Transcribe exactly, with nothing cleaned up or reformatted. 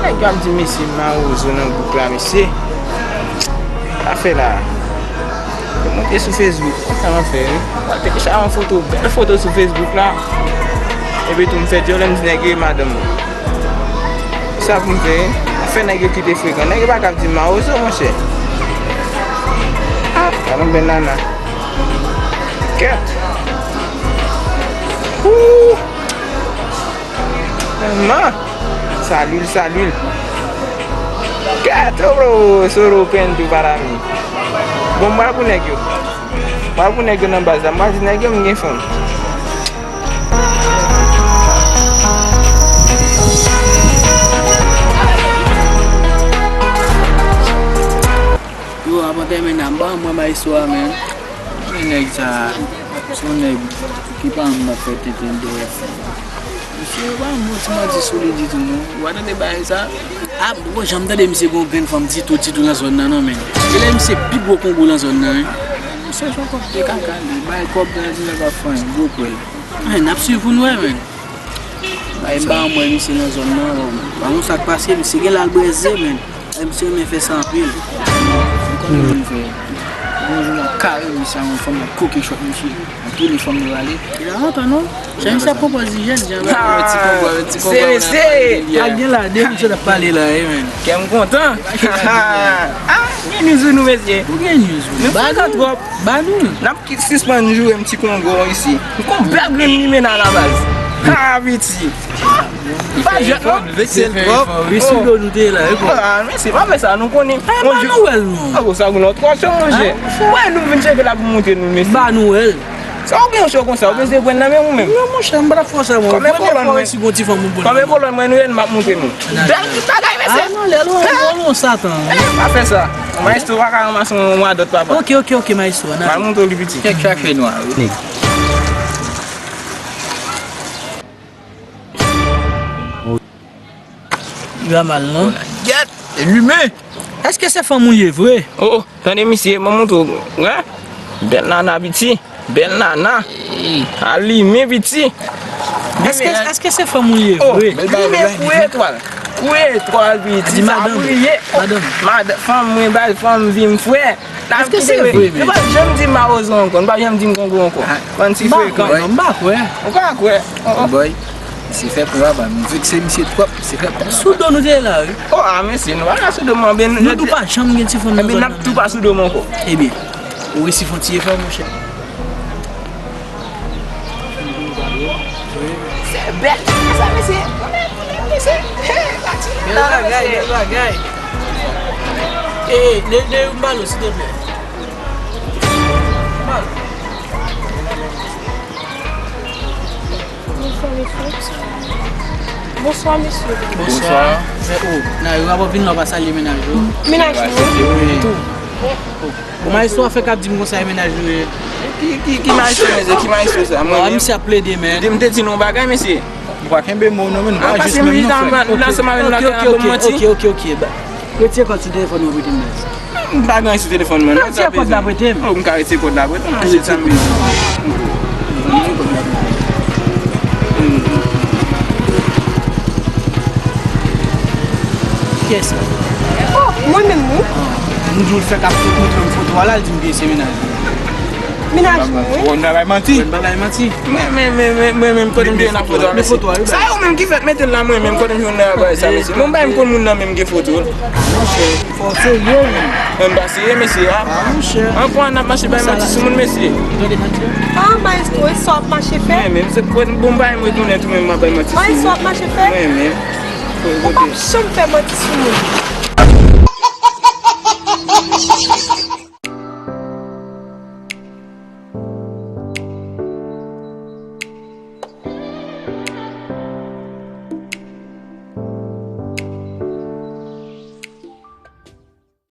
Nèg yo ap di mesye mawozo nan gwoup la, mesye. Afè la. Yo monte sou Facebook. Konsa m ap fè, wi. Mwen te chache yon foto, bèl foto sou Facebook la. Epi tou m fè dyòl, m di nèg yo e madanm mwen. Sa pou m fè, wi. M fè nèg yo kite frekan. Nèg yo pa ka ap di m mawozo, monchè. Ah, gad yon bèl nana. Kèt. Ooh. Manman! Salil, salil. Gato, bro! Solo pen tou para mi. Bon, m pral pou nèg yo. M pral pou nèg yo nan baz la. M pral di nèg yo m gen fanm. Yo, avan tèmine a, m pa mwen bay istwa a, men. Men nèg sa, se yon nèg ki pa menm nan fè tenten dèyè fanm. Misye pa yon bon ti manti sou li ditou, non. Ou pa tande bagay sa? A, m poko janm tande misye gen yon grenn fanm ditou, ditou nan zòn nan, non, men. Se lè misye pi gwo kongo nan zòn nan, wi. Misye se yon kòb de kaka, li bay kòb nan di nèg ap fann, gwo kwèl. Ay, n ap swiv pou n wè, men. Ay, m pa mwen misye nan zòn nan, bon. Pa konn sa k pase, misye gen l al brèze, men. Ay, misye renmen fè sa anpil. Ou konnen moun fè. Yon jou m ap kare misye a yon fanm, m ap koke chòt misye. Anpil fanm nan rale. Li pa kontan non. Jan misye ap pwopoze jèn jan. Ah, ti kongo, ti kongo, se, se. Ak gen la, de misye t ap pale la, wi, men. Kè m kontan. Ah, gen news pou nou, mesye. Ou gen news pou nou. Nou frekan twòp. Ba nou. N ap ki-, sispann joure m ti kongo isi. M kon bèl grenn limena la baz. Ha, piti. Pa jwèt non. Vekse l twòp. Wi, sou do nou te ye la, wi, bro. Ah, mesye, pa fè sa, nou konnen. Ay, pa nou wè l, non. Ah, bon, sa moun twò cho, monchè. Wè, nou vin tcheke la pou montre nou, mesye. Ba nou wè l. Sa ou gen cho konsa, ou bezwen pran nan men ou menm. Non, monchè, m pa t ap fè sa, mwen. Premye fwa ou resi gon ti fanm ou bon. Kòm e kolòn mwen nou ye, m ap montre nou. Bèl ti bagay, mesye. Ah, non, lè l ou, ou, ou, satan. Eh, pa fè sa. Maestro pa ka ranmase yon radòt, papa. Ok, ok, ok, maestro. Mal montre li piti. Kèk chache nwa, wi. Li pa mal, non? Gyèt, e limen. Èske se fanm ou ye vre? Oh, oh, tande misye, mwen montre w. Wè? Bèl nana, piti. Bèl nana. Alime, piti. Èske, èske se fanm ou ye vre? Oh, limen, kouri etwal. Kouri etwal, piti. Sa briye. Madanm. Madanm, fanm mwen, bay fanm vi m, frè. Èske se vre, men? Nou pa janm di m mawozo ankò, nou pa janm di m kongo ankò. Bann ti frekan. Non, m pa kwè. Ou pa kwè? Oh, oh. Boy, se fè pou aba, nou vekse misye twòp, se fè pou aba. Sou do nou te la, wi. Oh, ah, mesye, nou pa ka sou do mwen, ben, nou tou pa janm gen ti fanm nan zòn nan. Ebyen, n ap tou pa sou do mwen ankò. Ebyen, ou resi fè yon ti efò, monchè. Se bèl sa, mesye. Mesye, hey, pati la, mesye. Bèl bagay, bèl bagay. Eh, eh, leve, leve, balo, silteplè. Bonswa, mesye. Bonswa, mesye. Bonswa. Men, oh, nan yo ap vin la, w pa salye mennaj ou. Mennaj mwen? Wi. Bon, maestro a fè k ap di m konsa e mennaj ou ye. Ki, ki, ki maestro, mesye? Ki maestro sa? Mwen menm? Misye ap plede, men. M te di nou yon bagay, mesye. Ou pa kenbe mo non, men, nou pa jis menm non, frè. Ansanm avèk nou la, kè ap ban m manti. Ok, ok, ok, ok. Retire kòd sou telefòn mwen, prete m baz. M pa gen anyen sou telefòn mwen, non. Retire kòd la, prete m. Oh, m ka retire kòd la, prete m, monchè, sa m bezwen. Kiyès sa? Oh, mwen menm, wi. M di w l fèk ap montre m foto a la, l di m gen se mennaj. Mennaj mwen. Ou konn bagay manti. Ou konn bagay manti. Mwen, mwen, mwen, mwen, mwen menm, kote m te jwenn foto a, mesye? Sa yo menm ki fèk mete l la, mwen menm, kote m jwenn bagay sa, mesye? Mwen m pa menm konn moun nan menm gen foto l. Monchè, fò w serye, wi. Mwen m pa serye, mesye, a. A, monchè. An kwa n ap mache bay manti sou moun, mesye? Ah, maestro, e sa w ap mache fè? Mwen menm, se pou bon bagay mwen konnen tou, menm m ap bay manti sou moun. Maestro ap mache fè? Mwen menm. Ou p ap janm fè manti sou moun.